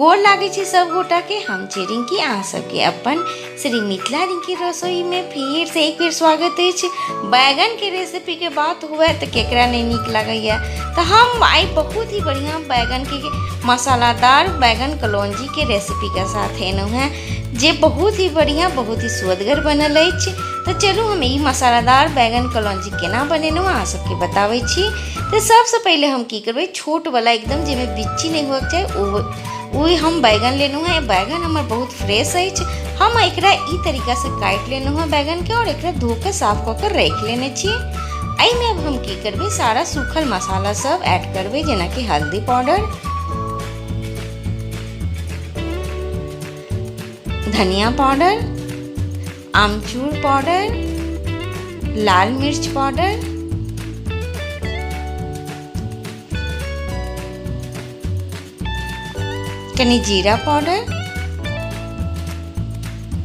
गोर लागै छी सब गोटाके। हम छी रिंकी, अहाँ सबके अपन श्री मिथिला रिंकी रसोईमे फेरसँ एक बेर स्वागत अछि। बैगनके रेसिपीके बात हुए तऽ केकरा नहि नीक लागैए। तऽ हम आइ बहुत ही बढ़िआँ बैगनके मसालादार बैगन कलौंजीके रेसिपीके साथ एलहुँ हेँ, जे बहुत ही बढ़िआँ बहुत ही सुअदगर बनल अछि। तऽ चलू हम ई मसालादार बैगन कलौंजी केना बनेलहुँ अहाँ सबके बताबै छी। तऽ सबसँ पहिले हम की करबै, छोटवला एकदम जाहिमे बिच्ची नहि हुअके चाही ओ हम बैगन लेलहुँ हेँ। बैगन हमर बहुत फ्रेश अछि। हम एकरा ई तरीकासँ काटि लेलहुँ हेँ बैगनके आओर एकरा धो कऽ साफ कऽ कऽ राखि लेने छी। एहिमे अब हम की करबै, सारा सूखल मसाला सब ऐड करबै, जेनाकि हल्दी पाउडर, धनिया पाउडर, आमचूर पाउडर, लाल मिर्च पाउडर, कनी जीरा पाउडर,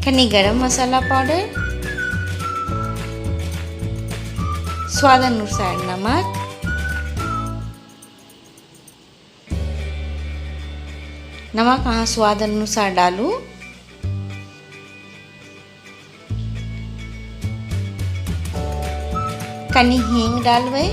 कनी गरम मसाला पाउडर, स्वाद अनुसार नमक, नमक अहाँ स्वाद अनुसार डालू। कनी हींग डालबै।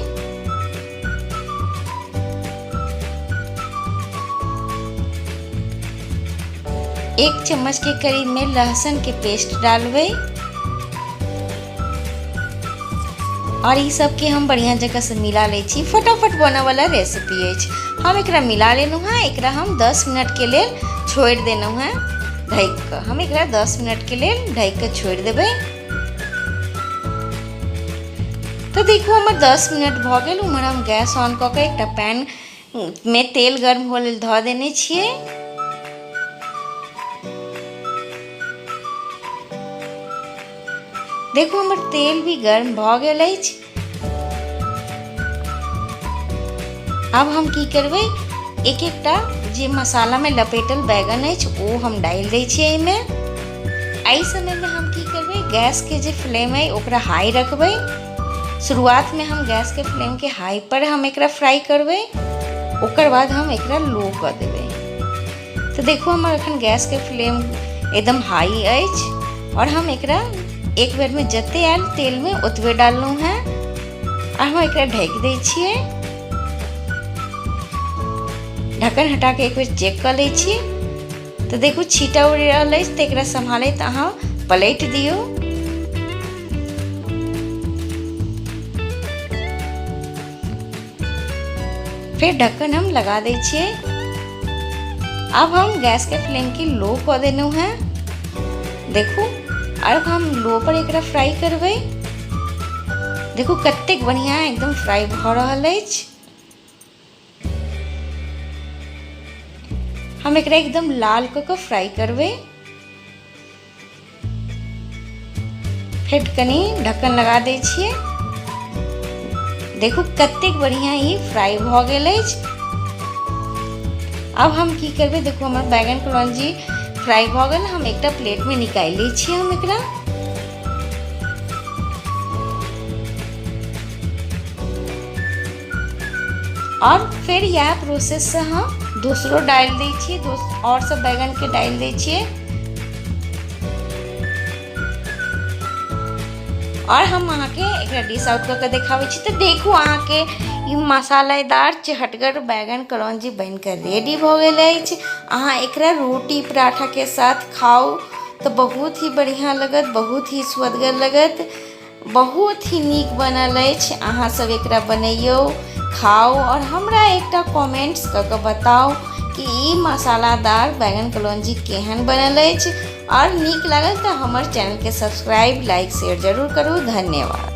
एक चम्मच के करीब में लहसुन के पेस्ट डालबै और ई सबके हम बढ़िया जगह से मिला लै छी। फटाफट बनऽवला रेसिपी अछि। हम एकरा मिला लेलहुँ हेँ। एकरा हम 10 मिनटके लेल छोड़ि देलहुँ हेँ ढकि कऽ। हम एकरा 10 मिनटके लेल ढकि कऽ छोड़ि देबै। तऽ देखू हमर 10 मिनट भऽ गेल। उम्हर हम गैस ऑन कऽ कऽ एकटा पैन मे तेल गर्म हुअ लेल धऽ देने छियै। देखू हमर तेल भी गर्म भऽ गेल अछि। आब हम की करबै, एक एकटा जे मसालामे लपेटल बैगन अछि ओ हम डालि दै छियै एहिमे। एहि समयमे हम की करबै, गैसके जे फ्लेम अइ ओकरा हाई रखबै। शुरुआतमे हम गैसके फ्लेमके हाई पर हम एकरा फ्राई करबै, ओकर बाद हम एकरा लो कऽ देबै। तऽ देखू हमर एखन गैसके फ्लेम एकदम हाई अछि आओर हम एकरा एक बेरमे जते आयल तेलमे ओतबे डाललहुँ हेँ। आ हम एकरा ढकि दै छियै। ढक्कन हटाके एक बेर चेक कऽ लै छी। तऽ देखू छीटा उड़ि रहल अछि, तऽ एकरा सम्हालैत अहाँ पलटि दियौ। फेर ढक्कन हम लगा दै छियै। आब हम गैसके फ्लेमके लो कऽ देलहुँ हेँ। देखू आब हम लो पर एकरा फ्राई करबै। देखू कतेक बढ़िआँ एकदम फ्राई भऽ रहल अछि। हम एकरा एकदम लाल कऽ कऽ फ्राई करबै। फेर कनि ढक्कन लगा दै छियै। देखू कतेक बढ़िआँ ई फ्राई भऽ गेल अछि। आब हम की करबै, देखू हमर बैगन कलौंजी फ्राई भऽ गेल। हम एकटा प्लेटमे निकालि लै छियै हम एकरा। आओर फेर इएह प्रोसेससँ हम दोसरो डालि दै छियै, आओर सब बैगनके डालि दै छियै। आओर हम अहाँके एकरा डिश आउट कऽ के देखाबै छी। तऽ देखू अहाँके ई मसालेदार चहटगर बैगन कलौंजी बनिकऽ रेडी भऽ गेल अछि। अहाँ एकरा रोटी पराठाके साथ खाउ तऽ बहुत ही बढ़िआँ लगत, बहुत ही स्वदगर लगत, बहुत ही नीक बनल अछि। अहाँ सब एकरा बनैयौ, खाउ आओर हमरा एकटा कमेंट्स कऽ कऽ बताउ कि ई मसालादार बैगन कलौंजी केहन बनल अछि। आओर नीक लागल तऽ हमर चैनलके सब्सक्राइब, लाइक, शेयर जरूर करू। धन्यवाद।